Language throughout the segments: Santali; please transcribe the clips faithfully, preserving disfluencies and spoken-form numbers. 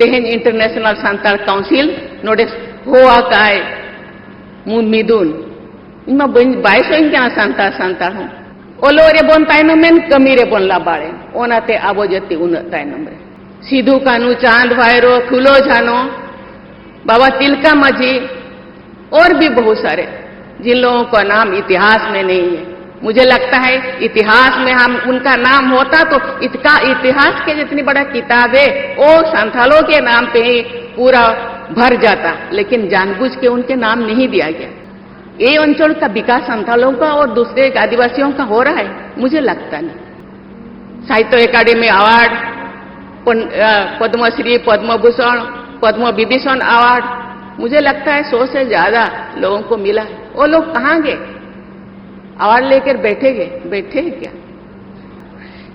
ᱛᱮᱦᱮᱧ ᱤᱱᱴᱟᱨᱱᱮᱥᱱᱟᱞ ᱥᱟᱱᱛᱟᱲ ᱠᱟᱣᱩᱱᱥᱤᱞ ᱱᱚᱰᱮ ᱦᱚᱦᱚ ᱟᱠᱟᱫᱼᱟᱭ ᱢᱩ-, ᱢᱤᱫᱩᱱ᱾ ᱤᱧ ᱢᱟ ᱵᱟᱹᱧ, ᱵᱟᱭ ᱥᱚᱭᱤᱧ ᱠᱟᱱᱟ ᱥᱟᱱᱛᱟᱲ, ᱥᱟᱱᱛᱟᱲ ᱦᱚᱸ᱾ ᱚᱞᱚᱜ ᱨᱮᱵᱚᱱ ᱛᱟᱭᱱᱚᱢᱮᱱ, ᱠᱟᱹᱢᱤ ᱨᱮᱵᱚᱱ ᱞᱟᱵᱟᱲᱮᱱ, ᱚᱱᱟᱛᱮ ᱟᱵᱚ ᱡᱟᱹᱛᱤ ᱩᱱᱟᱹᱜ ᱛᱟᱭᱱᱚᱢ ᱨᱮ᱾ ᱥᱤᱫᱷᱩ, ᱠᱟᱹᱱᱦᱩ, ᱪᱟᱸᱫᱽ, ᱵᱷᱟᱭᱨᱳ, ᱯᱷᱩᱞᱳ, ᱡᱷᱟᱱᱳ, ᱵᱟᱵᱟ ᱛᱤᱞᱠᱟ ᱢᱟᱹᱡᱷᱤ, ᱚᱨ ᱵᱷᱤ ᱵᱚᱦᱩᱛ ᱥᱟᱨᱮ, ᱡᱤᱱ ᱞᱳᱜᱳ ᱠᱟ ᱱᱟᱢ ᱤᱛᱤᱦᱟᱥ ᱢᱮ ᱱᱦᱤᱸ ᱦᱮ᱾ मुझे लगता है, इतिहास में हम उनका नाम होता तो इसका, इतिहास के जितनी बड़ा किताब है, वो संथालों के नाम पे ही पूरा भर जाता, लेकिन जानबूझ के उनके नाम नहीं दिया गया। ये अंचल का विकास संथालों का और दूसरे आदिवासियों का हो रहा है? मुझे लगता नहीं। साहित्य अकादमी अवार्ड, पन-, अ, पद्मश्री, पद्म भूषण, पद्म विभूषण अवार्ड, मुझे लगता है सौ से ज्यादा लोगों को मिला है। वो लोग कहाँ गए? अवार्ड लेकर बैठे गए, बैठे हैं क्या?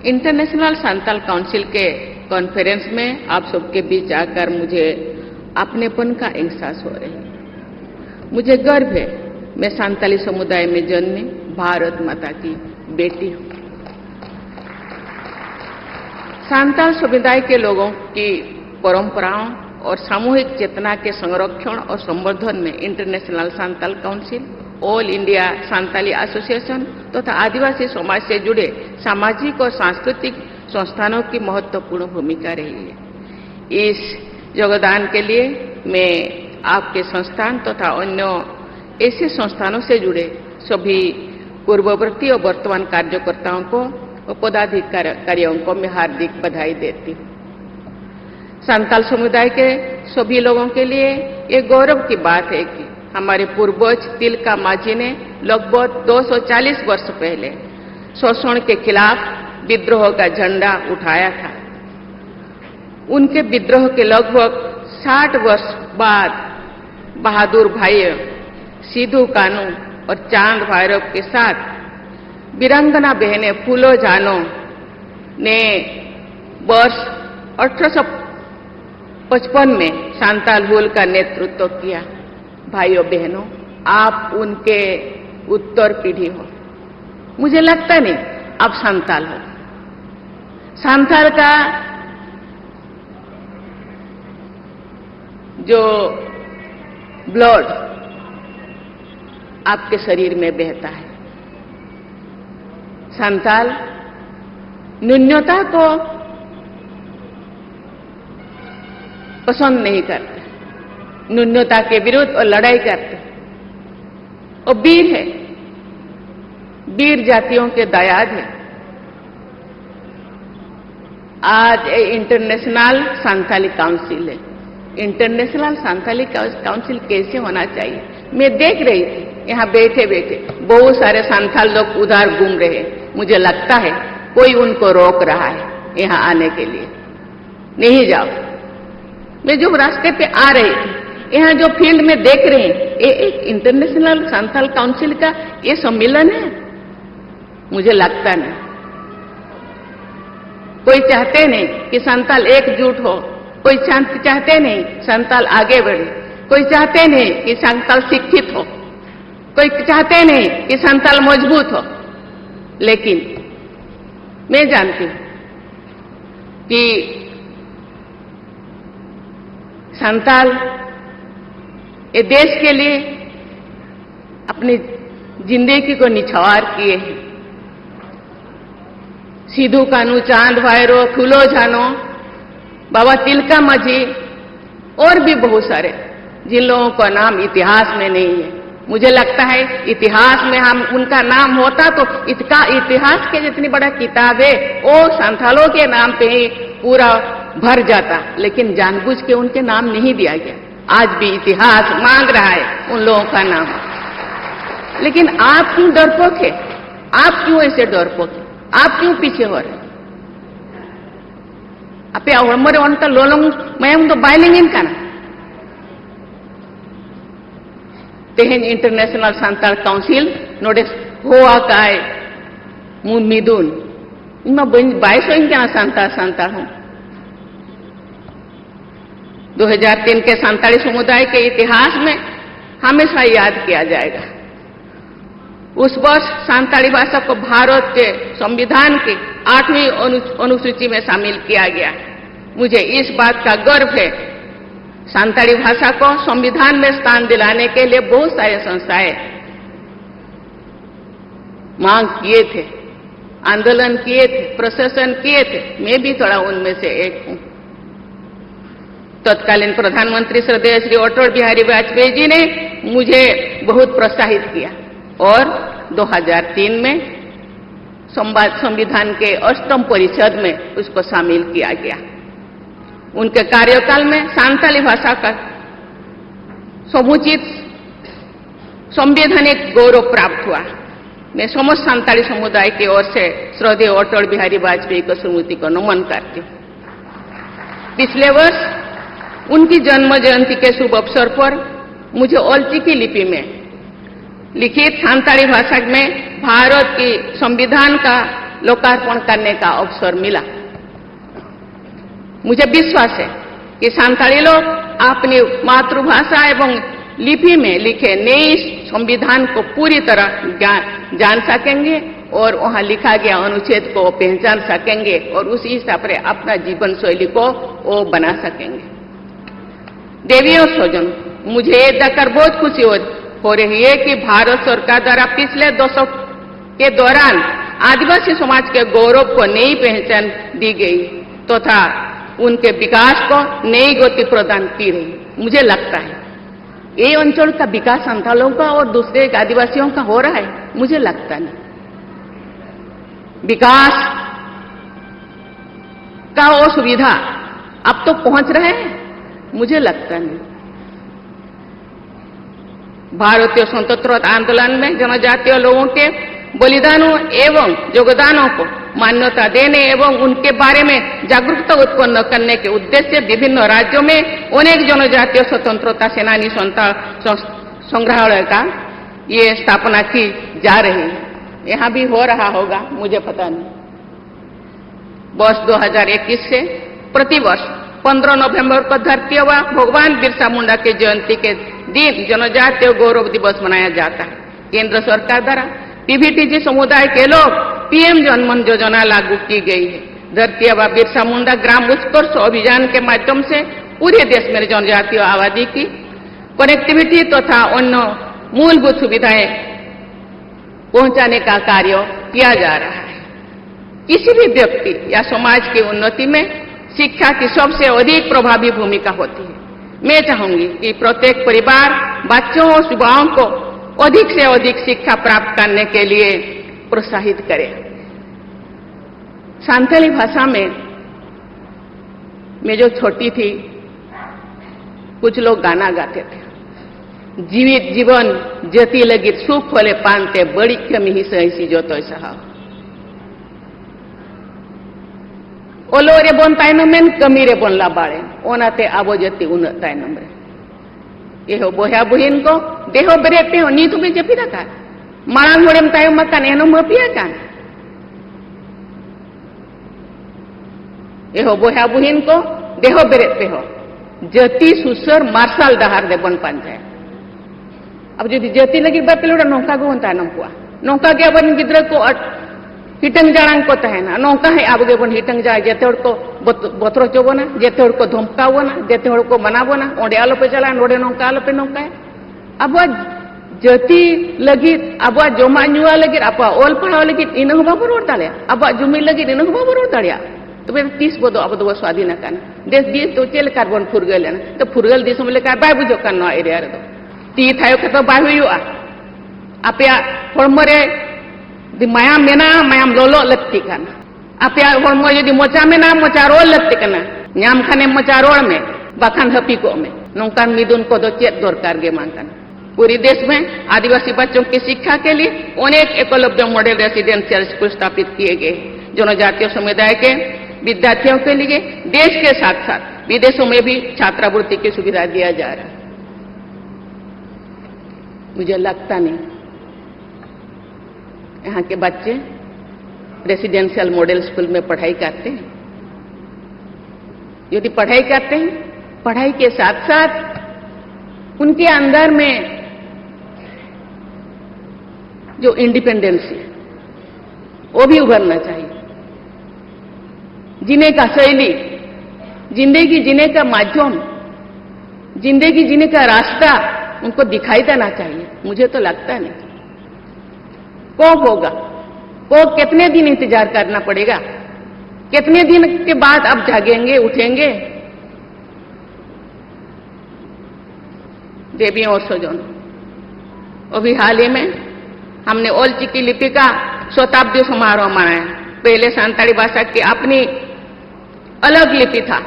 इंटरनेशनल संथाल काउंसिल के कॉन्फ्रेंस में आप सबके बीच आकर मुझे अपनेपन का एहसास हो रही है। मुझे गर्व है, मैं संथाली समुदाय में जन्मी भारत माता की बेटी हूँ। संथाल समुदाय के लोगों की परंपराओं और सामूहिक चेतना के संरक्षण और संवर्धन में international Santhal council, all India Santhali association तथा आदिवासी समाज से जुड़े सामाजिक और सांस्कृतिक संस्थानों की महत्वपूर्ण भूमिका रही है। इस योगदान के लिए मैं आपके संस्थान तथा अन्य ऐसे संस्थानों से जुड़े सभी पूर्ववर्ती और वर्तमान कार्यकर्ताओं को और पदाधिकारियों को मैं हार्दिक बधाई देती हूँ। संथाल समुदाय के सभी लोगों के लिए ये गौरव की बात है कि हमारे पूर्वज तिलका मांझी ने लगभग दो सौ चालीस वर्ष पहले शोषण के खिलाफ विद्रोह का झंडा उठाया था। उनके विद्रोह के लगभग साठ वर्ष बाद बहादुर भाई सिद्धू कानू और चांद भैरव के साथ वीरांगना बहनें फूलो झानो ने वर्ष अठारह सौ पचपन में सांताल हुल का नेतृत्व किया। भाइयों बहनों, आप उनके उत्तर पीढ़ी हो। मुझे लगता नहीं आप सांताल हो। सांताल का जो ब्लड आपके शरीर में बहता है। संताल न्यूनता को पसंद नहीं करते, न्यूनता के विरुद्ध वो लड़ाई करते। वो वीर है, वीर जातियों के दायाद है। आज ये इंटरनेशनल संथाली काउंसिल है। इंटरनेशनल संथाली काउ-, काउंसिल कैसे होना चाहिए, मैं देख रही थी यहाँ बैठे बैठे बहुत सारे संथाल लोग उधर घूम रहे हैं। मुझे लगता है कोई उनको रोक रहा है यहाँ आने के लिए। नहीं जाओ। मैं जो रास्ते पे आ रही थी, यहाँ जो फील्ड में देख रहे हैं, ये एक इंटरनेशनल संथाल काउंसिल का ये सम्मेलन है? मुझे लगता नहीं। कोई चाहते नहीं कि संताल एकजुट हो, कोई चाह-, चाहते नहीं संताल आगे बढ़े, कोई चाहते नहीं कि संताल शिक्षित हो, कोई चाहते नहीं कि संताल मजबूत हो। लेकिन मैं जानती हूँ कि संताल ये देश के लिए अपनी जिंदगी को निछावर किए हैं। सिद्धू कान्हू, चांद भैरो, फूलो झानो, बाबा तिलका मांझी और भी बहुत सारे, जिन लोगों का नाम इतिहास में नहीं है। मुझे लगता है इतिहास में हम उनका नाम होता तो इसका इतिहास के जितनी बड़ा किताब है, वो संथालों के नाम पे ही पूरा भर जाता, लेकिन जानबूझ के उनके नाम नहीं दिया गया। आज भी इतिहास मांग रहा है उन लोगों का नाम। लेकिन आप क्यों डरपोक है? आप क्यों ऐसे डरपोक है? आप क्यों पीछे हो रहे हैं? ᱟᱯᱮᱭᱟᱜ ᱦᱚᱲᱢᱚ ᱨᱮ ᱚᱱᱠᱟ ᱞᱚᱞᱚᱝ ᱢᱟᱭᱟᱢ ᱫᱚ ᱵᱟᱭ ᱞᱤᱸᱜᱤᱱ ᱠᱟᱱᱟ᱾ ᱛᱮᱦᱮᱧ ᱤᱱᱴᱟᱨᱱᱮᱥᱱᱟᱞ ᱥᱟᱱᱛᱟᱲ ᱠᱟᱣᱩᱱᱥᱤᱞ ᱱᱚᱰᱮ ᱦᱚᱦᱚ ᱟᱠᱟᱫᱼᱟᱭ ᱢᱩ-, ᱢᱤᱫᱩᱱ᱾ ᱤᱧ ᱢᱟ ᱵᱟᱹᱧ, ᱵᱟᱭ ᱥᱚᱧ ᱠᱟᱱᱟ ᱥᱟᱱᱛᱟᱲ, ᱥᱟᱱᱛᱟᱲ ᱦᱚᱸ᱾ दो हज़ार तीन के संताली समुदाय के इतिहास में हमेशा याद किया जाएगा। उस वर्ष संताली भाषा को भारत के संविधान की आठवीं अनु-, अनुसूची में शामिल किया गया। मुझे इस बात का गर्व है संताली भाषा को संविधान में स्थान दिलाने के लिए बहुत सारे संस्थाएं मांग किए थे, आंदोलन किए थे, प्रशासन किए थे। मैं भी थोड़ा उनमें से एक हूं। तत्कालीन प्रधानमंत्री श्रद्धेय श्री अटल बिहारी वाजपेयी जी ने मुझे बहुत प्रोत्साहित किया और दो हज़ार तीन में संवाद, संविधान के अष्टम परिषद में उसको शामिल किया गया। उनके कार्यकाल में संताली भाषा का समुचित संवैधानिक गौरव प्राप्त हुआ। मैं समस्त संताली समुदाय की ओर से श्रद्धेय अटल बिहारी वाजपेयी को स्मृति को नमन करती हूँ। पिछले वर्ष उनकी जन्म जयंती के शुभ अवसर पर मुझे ओलचिकी लिपि में लिखित संताली भाषा में भारत की संविधान का लोकार्पण करने का अवसर मिला। मुझे विश्वास है कि संताली लोग अपनी मातृभाषा एवं लिपि में लिखे नए संविधान को पूरी तरह ज्ञा-, जान सकेंगे और वहां लिखा गया अनुच्छेद को पहचान सकेंगे और उसी हिसाब से अपना जीवन शैली को वो बना सकेंगे। देवी और स्वजन, मुझे ये देखकर बहुत खुशी हो, हो रही है कि भारत सरकार द्वारा पिछले दशक के दौरान आदिवासी समाज के गौरव को नई पहचान दी गई तथा उनके विकास को नई गति प्रदान की रही। मुझे लगता है ये अंचल का विकास संथालों का और दूसरे आदिवासियों का हो रहा है, मुझे लगता नहीं। विकास का वो सुविधा अब तो पहुंच रहा है, मुझे लगता नहीं। भारतीय स्वतंत्रता आंदोलन में जनजातीय लोगों के बलिदानों एवं योगदानों को मान्यता देने एवं उनके बारे में जागरूकता उत्पन्न करने के उद्देश्य विभिन्न राज्यों में अनेक जनजातीय स्वतंत्रता सेनानी संता-, सं-, संग्रहालय का ये स्थापना की जा रही है। यहाँ भी हो रहा होगा, मुझे पता नहीं। वर्ष दो हज़ार इक्कीस से प्रतिवर्ष पन्द्रह नवंबर को धरती आबा भगवान बिरसा मुंडा के जयंती के दिन जनजातीय गौरव दिवस मनाया जाता है। केंद्र सरकार द्वारा पीवीटीजी समुदाय के लोग पीएम जनमन योजना लागू की गई है। धरती आबा बिरसा मुंडा ग्राम उत्कर्ष अभियान के माध्यम से पूरे देश में जनजातीय आबादी की कनेक्टिविटी तथा अन्य मूलभूत सुविधाएं पहुंचाने का कार्य किया जा रहा है। किसी भी व्यक्ति या समाज की उन्नति में शिक्षा की सबसे अधिक प्रभावी भूमिका होती है। मैं चाहूंगी कि प्रत्येक परिवार बच्चों और युवाओं को अधिक से अधिक शिक्षा प्राप्त करने के लिए प्रोत्साहित करे। संथाली भाषा में मैं जो छोटी थी, कुछ लोग गाना गाते थे, जीवित जीवन जति लगित सुख होले पानते, बड़ी कमी ही सही सी जो तो सहा। ᱚᱞᱚᱜ ᱨᱮᱵᱚᱱ ᱛᱟᱭᱱᱚᱢᱮᱱ, ᱠᱟᱹᱢᱤ ᱨᱮᱵᱚᱱ ᱞᱟᱵᱟᱲᱮᱱ, ᱚᱱᱟᱛᱮ ᱟᱵᱚ ᱡᱟᱹᱛᱤ ᱩᱱᱟᱹᱜ ᱛᱟᱭᱱᱚᱢ ᱨᱮ᱾ ᱮᱦᱚ ᱵᱚᱭᱦᱟ ᱵᱩᱦᱤᱱ ᱠᱚ, ᱫᱮᱦᱚ ᱵᱮᱨᱮᱫ ᱯᱮ ᱦᱚᱸ, ᱱᱤᱛ ᱦᱚᱸᱵᱮ ᱡᱟᱹᱯᱤᱫ ᱟᱠᱟᱫ? ᱢᱟᱲᱟᱝ ᱦᱚᱲᱮᱢ ᱛᱟᱭᱚᱢ ᱟᱠᱟᱱ, ᱮᱱᱦᱚᱸ ᱢᱟᱹᱯᱤ ᱟᱠᱟᱱ? ᱮᱦᱚ ᱵᱚᱭᱦᱟ ᱵᱩᱦᱤᱱ ᱠᱚ, ᱫᱮᱦᱚ ᱵᱮᱨᱮᱫ ᱯᱮ ᱦᱚᱸ, ᱡᱟᱹᱛᱤ ᱥᱩᱥᱟᱹᱨ ᱢᱟᱨᱥᱟᱞ ᱰᱟᱦᱟᱨ ᱫᱮᱵᱚᱱ ᱯᱟᱸᱡᱟᱭᱟ᱾ ᱟᱵᱚ ᱡᱩᱫᱤ ᱡᱟᱹᱛᱤ ᱞᱟᱹᱜᱤᱫ ᱵᱟᱭ ᱯᱮᱞᱚᱰᱟ, ᱱᱚᱝᱠᱟ ᱜᱮᱵᱚᱱ ᱛᱟᱭᱱᱚᱢ ᱠᱚᱜᱼᱟ᱾ ᱱᱚᱝᱠᱟ ᱜᱮ ᱟᱵᱚᱨᱮᱱ ᱜᱤᱫᱽᱨᱟᱹ ᱠᱚ ᱟᱴ-, ᱦᱤᱴᱟᱹᱝ ᱡᱟᱲᱟᱝ ᱠᱚ ᱛᱟᱦᱮᱱᱟ᱾ ᱱᱚᱝᱠᱟ ᱦᱮᱸ ᱟᱵᱚ ᱜᱮᱵᱚᱱ ᱦᱤᱴᱟᱹᱝ ᱡᱟᱲᱟᱝ, ᱡᱮᱛᱮ ᱦᱚᱲ ᱠᱚ ᱵᱚᱛ-, ᱵᱚᱛᱨᱚ ᱦᱚᱪᱚ ᱵᱚᱱᱟ, ᱡᱮᱛᱮ ᱦᱚᱲ ᱠᱚ ᱫᱷᱚᱢᱠᱟᱣ ᱵᱚᱱᱟ, ᱡᱮᱛᱮ ᱦᱚᱲ ᱠᱚ ᱢᱟᱱᱟ ᱵᱚᱱᱟ, ᱚᱸᱰᱮ ᱟᱞᱚᱯᱮ ᱪᱟᱞᱟᱜᱼᱟ, ᱱᱚᱰᱮ ᱱᱚᱝᱠᱟ ᱟᱞᱚᱯᱮ ᱱᱚᱝᱠᱟᱭᱟ᱾ ᱟᱵᱚᱣᱟᱜ ᱡᱟᱹᱛᱤ ᱞᱟᱹᱜᱤᱫ, ᱟᱵᱚᱣᱟᱜ ᱡᱚᱢᱟᱜ ᱧᱩᱣᱟᱜ ᱞᱟᱹᱜᱤᱫ, ᱟᱵᱚᱣᱟᱜ ᱚᱞ ᱯᱟᱲᱦᱟᱣ ᱞᱟᱹᱜᱤᱫ ᱤᱱᱟᱹ ᱦᱚᱸ ᱵᱟᱵᱚᱱ ᱨᱚᱲ ᱫᱟᱲᱮᱭᱟᱜᱼᱟ, ᱟᱵᱚᱣᱟᱜ ᱡᱩᱢᱤ ᱞᱟᱹᱜᱤᱫ ᱤᱱᱟᱹ ᱦᱚᱸ ᱵᱟᱵᱚᱱ ᱨᱚᱲ ᱫᱟᱲᱮᱭᱟᱜᱼᱟ, ᱛᱚᱵᱮ ᱛᱤᱥ ᱵᱚ ᱫᱚ ᱟᱵᱚ ᱫᱚᱵᱚ ᱥᱣᱟᱫᱷᱤᱱ ᱟᱠᱟᱱᱟ? ᱫᱮᱥ ᱫᱤᱭᱮ ᱛᱚ ᱪᱮᱫ ᱞᱮᱠᱟ ᱵᱚᱱ ᱯᱷᱩᱨᱜᱟᱹᱞ ᱮᱱᱟ? ᱛᱚ ᱯᱷᱩᱨᱜᱟᱹᱞ ᱫᱤᱥᱚᱢ ᱞᱮᱠᱟ ᱵᱟᱭ ᱵᱩᱡᱷᱟᱹᱜ ᱠᱟᱱ ᱱᱚᱣᱟ area ᱨᱮᱫᱚ᱾ ᱛᱤ ᱛᱷᱟᱭᱚ ᱠᱟᱛᱮ ᱵᱟᱭ ᱦᱩᱭᱩᱜᱼᱟ᱾ ᱟᱯᱮᱭᱟᱜ ᱦᱚᱲᱢᱚ ᱨᱮ ᱡᱩᱫᱤ ᱢᱟᱭᱟᱢ ᱢᱮᱱᱟᱜᱼᱟ, ᱢᱟᱭᱟᱢ ᱞᱚᱞᱚᱜ ᱞᱟᱹᱠᱛᱤ ᱠᱟᱱᱟ᱾ ᱟᱯᱮᱭᱟᱜ ᱦᱚᱲᱢᱚ ᱡᱩᱫᱤ ᱢᱚᱪᱟ ᱢᱮᱱᱟᱜᱼᱟ, ᱢᱚᱪᱟ ᱨᱚᱲ ᱞᱟᱹᱠᱛᱤ ᱠᱟᱱᱟ᱾ ᱧᱟᱢ ᱠᱷᱟᱱᱮᱢ ᱢᱚᱪᱟ ᱨᱚᱲ ᱢᱮ, ᱵᱟᱠᱷᱟᱱ ᱦᱟᱹᱯᱤ ᱠᱚᱜ ᱢᱮ᱾ ᱱᱚᱝᱠᱟᱱ ᱢᱤᱫᱩᱱ ᱠᱚᱫᱚ ᱪᱮᱫ ᱫᱚᱨᱠᱟᱨ ᱜᱮ ᱵᱟᱝ ᱠᱟᱱᱟ᱾ पूरे देश में आदिवासी बच्चों की शिक्षा के लिए अनेक एकलव्य मॉडल रेसिडेंशियल स्कूल स्थापित किए गए। जनजातीय समुदाय के विद्यार्थियों के लिए देश के साथ साथ विदेशों में भी छात्रावृत्ति की सुविधा दिया जा रहा है। मुझे लगता नहीं यहाँ के बच्चे रेसिडेंशियल मॉडल स्कूल में पढ़ाई करते हैं। यदि पढ़ाई करते हैं, पढ़ाई के साथ साथ उनके अंदर में जो इंडिपेंडेंसी है, वो भी उभरना चाहिए। जीने का शैली, जिंदगी जीने का माध्यम, जिंदगी जीने का रास्ता उनको दिखाई देना चाहिए। मुझे तो लगता नहीं। कब होगा? कब, कितने दिन इंतजार करना पड़ेगा? कितने दिन के बाद आप जागेंगे, उठेंगे? देवी और स्वजन, अभी हाल ही में हमने ओल चिकी लिपि का शताब्दी समारोह मनाया। पहले संताली भाषा की अपनी अलग लिपि था।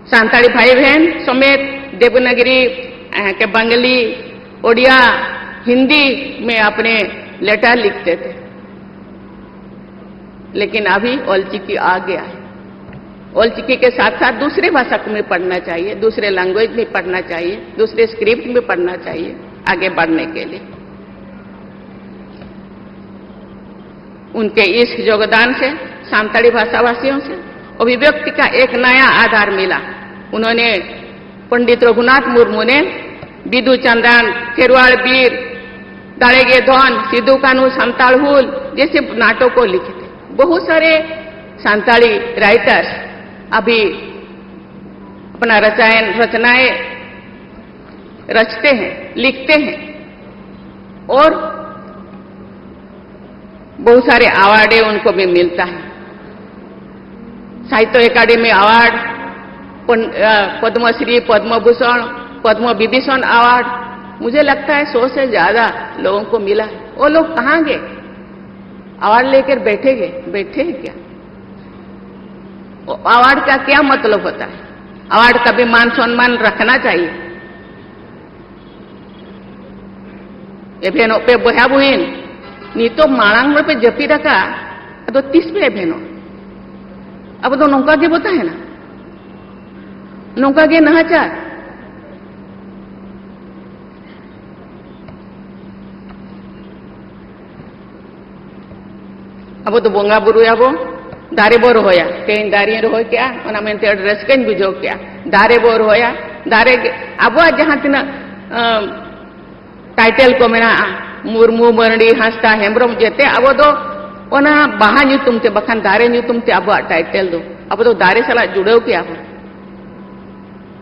संताली भाई बहन समेत देवनागरी, अ, के बंगाली, ओडिया, हिंदी में अपने लेटर लिखते थे, लेकिन अभी ओल चिकी आ गया है। ओल चिकी के साथ साथ दूसरे भाषा को भी पढ़ना चाहिए, दूसरे लैंग्वेज में पढ़ना चाहिए, दूसरे स्क्रिप्ट में पढ़ना चाहिए आगे बढ़ने के लिए। उनके इस योगदान से, संताली भाषाभाषियों से अभिव्यक्ति का एक नया आधार मिला। उन्होंने, पंडित रघुनाथ मुर्मू ने बिदु चंदन, खेरवाड़ बीर, दाड़ेगे धन, सिद्धू कान्हू, संताल हुल जैसे नाटकों लिखे थे। बहुत सारे संताली राइटर्स अभी अपना रचायन, रचनाएं रचते हैं, लिखते हैं और बहुत सारे अवार्ड उनको भी मिलता है। साहित्य अकादमी अवार्ड, पन-, अ, पद्मश्री, पद्म भूषण, पद्म विभूषण अवार्ड, मुझे लगता है सौ से ज्यादा लोगों को मिला है। वो लोग कहाँ गए? अवार्ड लेकर बैठे गए, बैठे हैं क्या? वो अवार्ड का क्या मतलब होता है? अवार्ड का भी मान सम्मान रखना चाहिए। ᱮᱵᱷᱮᱱᱚᱜ ᱯᱮ ᱵᱚᱭᱦᱟ ᱵᱩᱦᱤᱱ, ᱱᱤᱛᱚᱜ ᱢᱟᱲᱟᱝ ᱨᱮᱯᱮ ᱡᱟᱹᱯᱤᱫ ᱟᱠᱟᱫ, ᱟᱫᱚ ᱛᱤᱥ ᱯᱮ ᱮᱵᱷᱮᱱᱚᱜ? ᱟᱵᱚ ᱫᱚ ᱱᱚᱝᱠᱟ ᱜᱮᱵᱚ ᱛᱟᱦᱮᱱᱟ, ᱱᱚᱝᱠᱟ ᱜᱮ ᱱᱟᱦᱟᱪᱟᱨ᱾ ᱟᱵᱚ ᱫᱚ ᱵᱚᱸᱜᱟ ᱵᱩᱨᱩᱭᱟᱵᱚ, ᱫᱟᱨᱮ ᱵᱚ ᱨᱚᱦᱚᱭᱟ᱾ ᱛᱮᱦᱮᱧ ᱫᱟᱨᱮᱧ ᱨᱚᱦᱚᱭ ᱠᱮᱜᱼᱟ, ᱚᱱᱟ ᱢᱮᱱᱛᱮ ᱟᱹᱰᱤ ᱨᱟᱹᱥᱠᱟᱹᱧ ᱵᱩᱡᱷᱟᱹᱣ ᱠᱮᱜᱼᱟ᱾ ᱫᱟᱨᱮ ᱵᱚ ᱨᱚᱦᱚᱭᱟ, ᱫᱟᱨᱮ ᱜᱮ ᱟᱵᱚᱣᱟᱜ ᱡᱟᱦᱟᱸ ᱛᱤᱱᱟᱹᱜ, ᱟᱢ, ᱴᱟᱭᱴᱮᱞ ᱠᱚ ᱢᱮᱱᱟᱜᱼᱟ, ᱢᱩᱨᱢᱩ, ᱢᱟᱹᱨᱰᱤ, ᱦᱟᱸᱥᱫᱟ, ᱦᱮᱢᱵᱨᱚᱢ, ᱡᱮᱛᱮ ᱟᱵᱚ ᱫᱚ ᱚᱱᱟ ᱵᱟᱦᱟ ᱧᱩᱛᱩᱢ ᱛᱮ, ᱵᱟᱠᱷᱟᱱ ᱫᱟᱨᱮ ᱧᱩᱛᱩᱢ ᱛᱮ ᱟᱵᱚᱣᱟᱜ ᱴᱟᱭᱴᱮᱞ ᱫᱚ᱾ ᱟᱵᱚ ᱫᱚ ᱫᱟᱨᱮ ᱥᱟᱞᱟᱜ ᱡᱩᱲᱟᱹᱣ ᱠᱮᱭᱟ ᱵᱚ,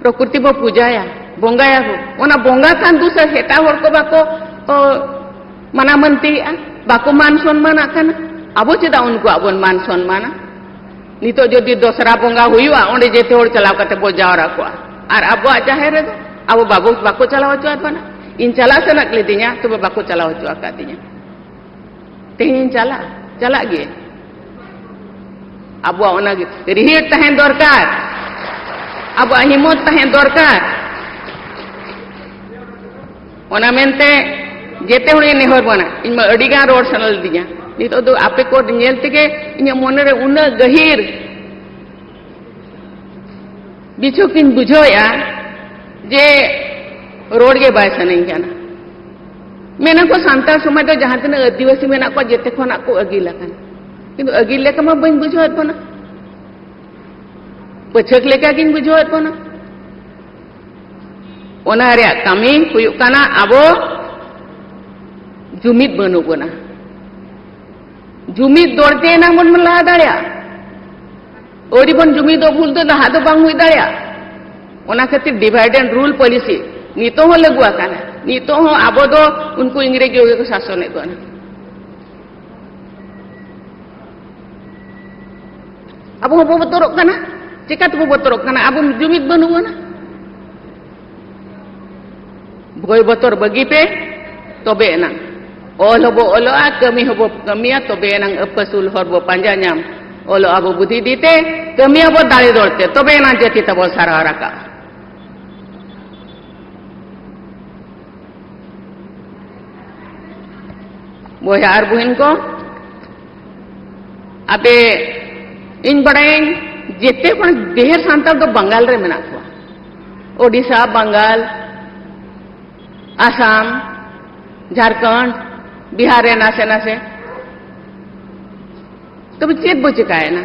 ᱯᱨᱚᱠᱨᱤᱛᱤ ᱵᱚ ᱯᱩᱡᱟᱭᱟ, ᱵᱚᱸᱜᱟᱭᱟ ᱵᱚ᱾ ᱚᱱᱟ ᱵᱚᱸᱜᱟ ᱠᱷᱟᱱ ᱫᱩᱥᱟᱹ ᱮᱴᱟᱜ ᱦᱚᱲ ᱠᱚ ᱵᱟᱠᱚ, ᱚ, ᱢᱟᱱᱟᱣ ᱢᱟᱹᱱᱛᱤᱭᱮᱜᱼᱟ, ᱵᱟᱠᱚ ᱢᱟᱱ ᱥᱚᱱᱢᱟᱱᱟᱜ ᱠᱟᱱᱟ᱾ ᱟᱵᱚ ᱪᱮᱫᱟᱜ ᱩᱱᱠᱩᱣᱟᱜ ᱵᱚᱱ ᱢᱟᱱ ᱥᱚᱱᱢᱟᱱᱟ? ᱱᱤᱛᱚᱜ ᱡᱩᱫᱤ ᱫᱚᱥᱨᱟ ᱵᱚᱸᱜᱟ ᱦᱩᱭᱩᱜᱼᱟ, ᱚᱸᱰᱮ ᱡᱮᱛᱮ ᱦᱚᱲ ᱪᱟᱞᱟᱣ ᱠᱟᱛᱮ ᱵᱚ ᱡᱟᱣᱨᱟ ᱠᱚᱜᱼᱟ, ᱟᱨ ᱟᱵᱚᱣᱟᱜ ᱡᱟᱦᱮᱨ ᱨᱮᱫᱚ ᱟᱵᱚ ᱵᱟᱵᱚ, ᱵᱟᱠᱚ ᱪᱟᱞᱟᱣ ᱦᱚᱪᱚᱣᱟᱫ ᱵᱚᱱᱟ᱾ ᱤᱧ ᱪᱟᱞᱟᱜ ᱥᱟᱱᱟ ᱞᱤᱫᱤᱧᱟ, ᱛᱚᱵᱮ ᱵᱟᱠᱚ ᱪᱟᱞᱟᱣ ᱦᱚᱪᱚ ᱟᱠᱟᱫᱤᱧᱟ᱾ ᱛᱮᱦᱮᱧ ᱪᱟᱞᱟᱜ, ᱪᱟᱞᱟᱜ ᱜᱮ᱾ ᱟᱵᱚᱣᱟᱜ ᱚᱱᱟ ᱜᱮ ᱨᱤᱦᱤᱲ ᱛᱟᱦᱮᱸ ᱫᱚᱨᱠᱟᱨ, ᱟᱵᱚᱣᱟᱜ ᱦᱤᱢᱢᱚᱛ ᱛᱟᱦᱮᱸ ᱫᱚᱨᱠᱟᱨ᱾ ᱚᱱᱟ ᱢᱮᱱᱛᱮ ᱡᱮᱛᱮ ᱦᱚᱲᱤᱧ ᱱᱮᱦᱚᱨ ᱵᱚᱱᱟ, ᱤᱧ ᱢᱟ ᱟᱹᱰᱤ ᱜᱟᱱ ᱨᱚᱲ ᱥᱟᱱᱟ ᱞᱤᱫᱤᱧᱟ, ᱱᱤᱛᱚᱜ ᱫᱚ ᱟᱯᱮ ᱠᱚ ᱧᱮᱞ ᱛᱮᱜᱮ ᱤᱧᱟᱹᱜ ᱢᱚᱱᱮᱨᱮ ᱩᱱᱟᱹᱜ ᱜᱟᱹᱦᱤᱨ ᱵᱤᱪᱷᱳᱠ ᱤᱧ ᱵᱩᱡᱷᱟᱹᱣᱮᱫᱼᱟ ᱡᱮ ᱨᱚᱲ ᱜᱮ ᱵᱟᱭ ᱥᱟᱱᱟᱧ ᱠᱟᱱᱟ᱾ ᱢᱮᱱᱟ ᱠᱚ ᱥᱟᱱᱛᱟᱲ ᱥᱚᱢᱟᱡᱽ ᱫᱚ ᱡᱟᱦᱟᱸ ᱛᱤᱱᱟᱹᱜ ᱟᱹᱫᱤᱵᱟᱹᱥᱤ ᱢᱮᱱᱟᱜ ᱠᱚᱣᱟ ᱡᱮᱛᱮ ᱠᱷᱚᱱᱟᱜ ᱠᱚ ᱟᱹᱜᱤᱞ ᱟᱠᱟᱱᱟ, ᱠᱤᱱᱛᱩ ᱟᱹᱜᱤᱞ ᱞᱮᱠᱟ ᱢᱟ ᱵᱟᱹᱧ ᱵᱩᱡᱷᱟᱹᱣᱮᱫ ᱵᱚᱱᱟ, ᱯᱟᱹᱪᱷᱟᱹᱠ ᱞᱮᱠᱟ ᱜᱤᱧ ᱵᱩᱡᱷᱟᱹᱣᱮᱫ ᱵᱚᱱᱟ᱾ ᱚᱱᱟ ᱨᱮᱭᱟᱜ ᱠᱟᱹᱢᱤ ᱦᱩᱭᱩᱜ ᱠᱟᱱᱟ ᱟᱵᱚ ᱡᱩᱢᱤᱫ ᱵᱟᱹᱱᱩᱜ ᱵᱚᱱᱟ᱾ ᱡᱩᱢᱤᱫ ᱫᱚᱲᱛᱮ ᱮᱱᱟᱝ ᱵᱚᱱ ᱞᱟᱦᱟ ᱫᱟᱲᱮᱭᱟᱜᱼᱟ᱾ ᱟᱹᱣᱨᱤ ᱵᱚᱱ ᱡᱩᱢᱤᱫᱚᱜ ᱵᱷᱩᱞ ᱫᱚ ᱞᱟᱦᱟ ᱫᱚ ᱵᱟᱝ ᱦᱩᱭ ᱫᱟᱲᱮᱭᱟᱜᱼᱟ᱾ ᱚᱱᱟ ᱠᱷᱟᱹᱛᱤᱨ divide and rule policy ᱱᱤᱛᱚᱜ ᱦᱚᱸ ᱞᱟᱹᱜᱩ ᱟᱠᱟᱱᱟ᱾ ᱱᱤᱛᱚᱜ ᱦᱚᱸ ᱟᱵᱚ ᱫᱚ ᱩᱱᱠᱩ ᱤᱝᱨᱮᱡᱽ ᱜᱮᱠᱚ ᱥᱟᱥᱚᱱᱮᱫ ᱵᱚᱱᱟ᱾ ᱟᱵᱚ ᱦᱚᱸᱵᱚ ᱵᱚᱛᱚᱨᱚᱜ ᱠᱟᱱᱟ᱾ ᱪᱮᱠᱟ ᱛᱮᱵᱚ ᱵᱚᱛᱚᱨᱚᱜ ᱠᱟᱱᱟ? ᱟᱵᱚ ᱡᱩᱢᱤᱫ ᱵᱟᱹᱱᱩᱜ ᱵᱚᱱᱟ᱾ ᱵᱷᱚᱭ ᱵᱚᱛᱚᱨ ᱵᱟᱹᱜᱤ ᱯᱮ, ᱛᱚᱵᱮ ᱮᱱᱟᱝ᱾ ᱚᱞ ᱦᱚᱸᱵᱚ ᱚᱞᱚᱜᱼᱟ, ᱠᱟᱹᱢᱤ ᱦᱚᱸᱵᱚ ᱠᱟᱹᱢᱤᱭᱟ, ᱛᱚᱵᱮ ᱮᱱᱟᱝ ᱟᱹᱯᱟᱹᱥᱩᱞ ᱦᱚᱨ ᱵᱚ ᱯᱟᱸᱡᱟ ᱧᱟᱢ᱾ ᱚᱞᱚᱜ ᱟᱵᱚ ᱵᱩᱫᱷᱤ ᱫᱤ ᱛᱮ, ᱠᱟᱹᱢᱤᱭᱟᱵᱚ ᱫᱟᱲᱮ ᱫᱚᱲ ᱛᱮ, ᱛᱚᱵᱮ ᱮᱱᱟᱝ ᱡᱟᱹᱛᱤ ᱛᱟᱵᱚ ᱥᱟᱨᱦᱟᱣ ᱨᱟᱠᱟᱵ᱾ ᱵᱚᱭᱦᱟ ᱟᱨ ᱵᱩᱦᱤᱱ ᱠᱚ, ᱟᱯᱮ, ᱤᱧ ᱵᱟᱲᱟᱭᱟᱹᱧ ᱡᱮᱛᱮ ᱠᱷᱚᱱ ᱰᱷᱮᱨ ᱥᱟᱱᱛᱟᱲ ᱫᱚ ᱵᱟᱝᱜᱟᱞ ᱨᱮ ᱢᱮᱱᱟᱜ ᱠᱚᱣᱟ᱾ ᱳᱰᱤᱥᱟ, ᱵᱟᱝᱜᱟᱞ, ᱟᱥᱟᱢ, ᱡᱷᱟᱲᱠᱷᱚᱸᱰ, ᱵᱤᱦᱟᱨ ᱨᱮ ᱱᱟᱥᱮ ᱱᱟᱥᱮ᱾ ᱛᱚᱵᱮ ᱪᱮᱫ ᱵᱚ ᱪᱮᱠᱟᱭᱮᱱᱟ?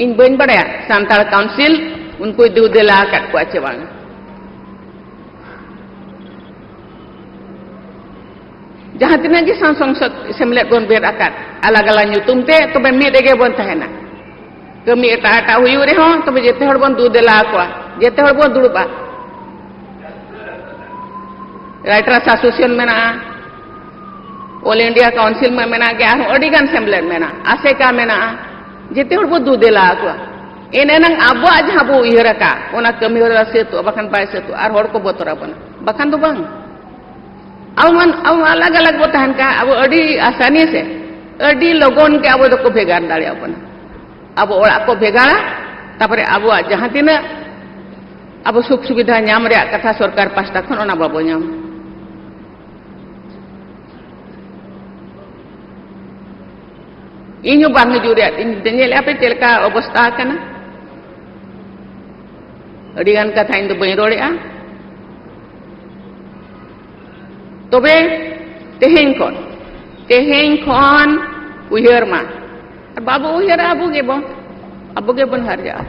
ᱤᱧ ᱵᱟᱹᱧ ᱵᱟᱲᱟᱭᱟ ᱥᱟᱱᱛᱟᱲ ᱠᱟᱣᱩᱱᱥᱤᱞ ᱩᱱᱠᱩᱭ ᱫᱩ ᱫᱮᱞᱟ ᱟᱠᱟᱫ ᱠᱚᱣᱟ ᱪᱮ ᱵᱟᱝ᱾ ᱡᱟᱦᱟᱸ ᱛᱤᱱᱟᱹᱜ ᱜᱮ ᱥᱟᱝ ᱥᱚᱝᱥᱚᱫ ᱥᱮᱢᱞᱮᱫ ᱵᱚᱱ ᱵᱮᱨ ᱟᱠᱟᱫ, ᱟᱞᱟᱜᱽ ᱟᱞᱟᱜᱽ ᱧᱩᱛᱩᱢ ᱛᱮ, ᱛᱚᱵᱮ ᱢᱤᱫ ᱨᱮᱜᱮ ᱵᱚᱱ ᱛᱟᱦᱮᱱᱟ᱾ ᱠᱟᱹᱢᱤ ᱮᱴᱟᱜ ᱮᱴᱟᱜ ᱦᱩᱭᱩᱜ ᱨᱮᱦᱚᱸ, ᱛᱚᱵᱮ ᱡᱮᱛᱮ ᱦᱚᱲ ᱵᱚᱱ ᱫᱩ ᱫᱮᱞᱟ ᱟᱠᱚᱣᱟ, ᱡᱮᱛᱮ ᱦᱚᱲ ᱵᱚᱱ ᱫᱩᱲᱩᱵᱼᱟ᱾ Writers Association ᱢᱮᱱᱟᱜᱼᱟ, All India Council ᱢᱟ ᱢᱮᱱᱟᱜ ᱜᱮ, ᱟᱨᱦᱚᱸ ᱟᱹᱰᱤ ᱜᱟᱱ ᱥᱮᱢᱞᱮᱫ ᱢᱮᱱᱟᱜᱼᱟ, ᱟᱥᱮᱠᱟ ᱢᱮᱱᱟᱜᱼᱟ, ᱡᱮᱛᱮ ᱦᱚᱲ ᱵᱚ ᱫᱩ ᱫᱮᱞᱟ ᱟᱠᱚᱣᱟ᱾ ᱮᱱ ᱮᱱᱟᱝ ᱟᱵᱚᱣᱟᱜ ᱡᱟᱦᱟᱸ ᱵᱚ ᱩᱭᱦᱟᱹᱨ ᱟᱠᱟᱫ, ᱚᱱᱟ ᱠᱟᱹᱢᱤ ᱦᱚᱨᱟ ᱥᱟᱹᱛᱚᱜᱼᱟ, ᱵᱟᱠᱷᱟᱱ ᱵᱟᱭ ᱥᱟᱹᱛᱚᱜᱼᱟ, ᱟᱨ ᱦᱚᱲ ᱠᱚ ᱵᱚᱛᱚᱨ ᱟᱵᱚᱱᱟ, ᱵᱟᱠᱷᱟᱱ ᱫᱚ ᱵᱟᱝ᱾ ᱟᱵᱚ ᱢᱟ, ᱟᱵᱚ ᱢᱟ ᱟᱞᱟᱜᱽ ᱟᱞᱟᱜᱽ ᱵᱚ ᱛᱟᱦᱮᱱ ᱠᱷᱟᱱ, ᱟᱵᱚ ᱟᱹᱰᱤ ᱟᱥᱟᱱᱤ ᱥᱮ, ᱟᱹᱰᱤ ᱞᱚᱜᱚᱱ ᱜᱮ ᱟᱵᱚ ᱫᱚᱠᱚ ᱵᱷᱮᱜᱟᱨ ᱫᱟᱲᱮᱭᱟᱵᱚᱱᱟ᱾ ᱟᱵᱚ ᱚᱲᱟᱜ ᱠᱚ ᱵᱷᱮᱜᱟᱨᱟ, ᱛᱟᱯᱚᱨᱮ ᱟᱵᱚᱣᱟᱜ ᱡᱟᱦᱟᱸ ᱛᱤᱱᱟᱹᱜ ᱟᱵᱚ ᱥᱩᱠ ᱥᱩᱵᱤᱫᱷᱟ ᱧᱟᱢ ᱨᱮᱭᱟᱜ ᱠᱟᱛᱷᱟ ᱥᱚᱨᱠᱟᱨ ᱯᱟᱥᱴᱟ ᱠᱷᱚᱱ, ᱚᱱᱟ ᱵᱟᱵᱚ ᱧᱟᱢᱟ᱾ ᱤᱧ ᱦᱚᱸ ᱵᱟᱝ ᱦᱤᱡᱩᱜ ᱨᱮᱭᱟᱜ ᱤᱧ ᱧᱮᱞᱮᱫᱼᱟ ᱯᱮ ᱪᱮᱫ ᱞᱮᱠᱟ ᱚᱵᱚᱥᱛᱟ ᱟᱠᱟᱱᱟ᱾ ᱟᱹᱰᱤ ᱜᱟᱱ ᱠᱟᱛᱷᱟ ᱤᱧ ᱫᱚ ᱵᱟᱹᱧ ᱨᱚᱲᱮᱫᱼᱟ᱾ ᱛᱚᱵᱮ ᱛᱮᱦᱮᱧ ᱠᱷᱚᱱ, ᱛᱮᱦᱮᱧ ᱠᱷᱚᱱ ᱩᱭᱦᱟᱹᱨ ᱢᱟ᱾ ᱟᱨ ᱵᱟᱵᱚ ᱩᱭᱦᱟᱹᱨᱟ, ᱟᱵᱚ ᱜᱮᱵᱚᱱ, ᱟᱵᱚ ᱜᱮᱵᱚᱱ ᱦᱟᱨᱡᱟᱜᱼᱟ᱾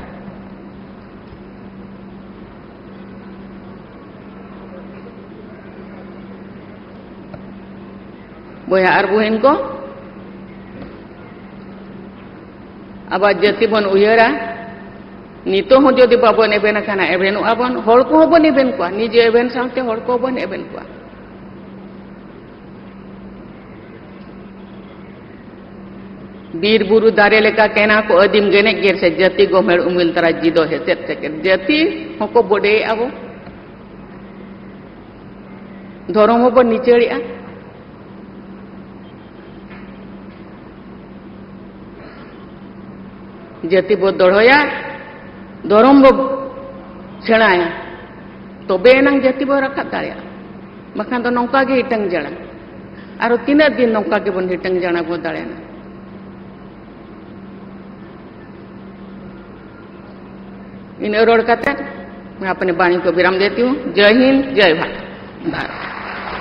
ᱵᱚᱭᱦᱟ ᱟᱨ ᱵᱩᱦᱤᱱ ᱠᱚ, ᱟᱵᱚᱣᱟᱜ ᱡᱟᱹᱛᱤ ᱵᱚᱱ ᱩᱭᱦᱟᱹᱨᱟ᱾ ᱱᱤᱛᱚᱜ ᱦᱚᱸ ᱡᱩᱫᱤ ᱵᱟᱵᱚᱱ ᱮᱵᱷᱮᱱ ᱟᱠᱟᱱᱟ, ᱮᱵᱷᱮᱱᱚᱜᱼᱟ ᱵᱚᱱ, ᱦᱚᱲ ᱠᱚᱦᱚᱸ ᱵᱚᱱ ᱮᱵᱷᱮᱱ ᱠᱚᱣᱟ, ᱱᱤᱡᱮ ᱮᱵᱷᱮᱱ ᱥᱟᱶᱛᱮ ᱦᱚᱲ ᱠᱚᱦᱚᱸ ᱵᱚᱱ ᱮᱵᱷᱮᱱ ᱠᱚᱣᱟ᱾ ᱵᱤᱨ ᱵᱩᱨᱩ ᱫᱟᱨᱮ ᱞᱮᱠᱟ ᱠᱮᱱᱟ ᱠᱚ ᱟᱹᱫᱤᱢ ᱜᱮᱱᱮᱡ ᱜᱮᱨ ᱥᱮ, ᱡᱟᱹᱛᱤ ᱜᱚᱢᱮᱲ ᱩᱢᱤᱞ ᱛᱟᱨᱟ ᱡᱤᱫᱚ ᱦᱮᱥᱮᱫ ᱥᱮᱠᱮᱫ᱾ ᱡᱟᱹᱛᱤ ᱦᱚᱸᱠᱚ ᱵᱚᱰᱮᱭᱮᱫᱼᱟ ᱵᱚ, ᱫᱷᱚᱨᱚᱢ ᱦᱚᱸᱵᱚ ᱱᱤᱪᱟᱹᱲᱮᱜᱼᱟ᱾ ᱡᱟᱹᱛᱤ ᱵᱚ ᱫᱚᱲᱦᱚᱭᱟ, ᱫᱷᱚᱨᱚᱢ ᱵᱚ ᱥᱮᱬᱟᱭᱟ, ᱛᱚᱵᱮ ᱮᱱᱟᱝ ᱡᱟᱹᱛᱤ ᱵᱚ ᱨᱟᱠᱟᱵ ᱫᱟᱲᱮᱭᱟᱜᱼᱟ᱾ ᱵᱟᱠᱷᱟᱱ ᱫᱚ ᱱᱚᱝᱠᱟ ᱜᱮ ᱦᱤᱴᱟᱹᱝ ᱡᱟᱲᱟ, ᱟᱨᱚ ᱛᱤᱱᱟᱹᱜ ᱫᱤᱱ ᱱᱚᱝᱠᱟ ᱜᱮᱵᱚᱱ ᱦᱤᱴᱟᱹᱝ ᱡᱟᱲᱟ ᱵᱚ ᱫᱟᱲᱮᱭᱟᱜᱼᱟ? ᱤᱱᱟᱹ ᱨᱚᱲ ᱠᱟᱛᱮ ᱢᱟ ᱟᱯᱱᱮ ᱵᱟᱬᱤ ᱠᱚ ᱵᱤᱨᱟᱢ ᱫᱮᱛᱤ ᱦᱩᱸ᱾ ᱡᱟᱭ ᱦᱤᱱᱫ, ᱡᱟᱭ ᱵᱷᱟᱨᱚᱛ᱾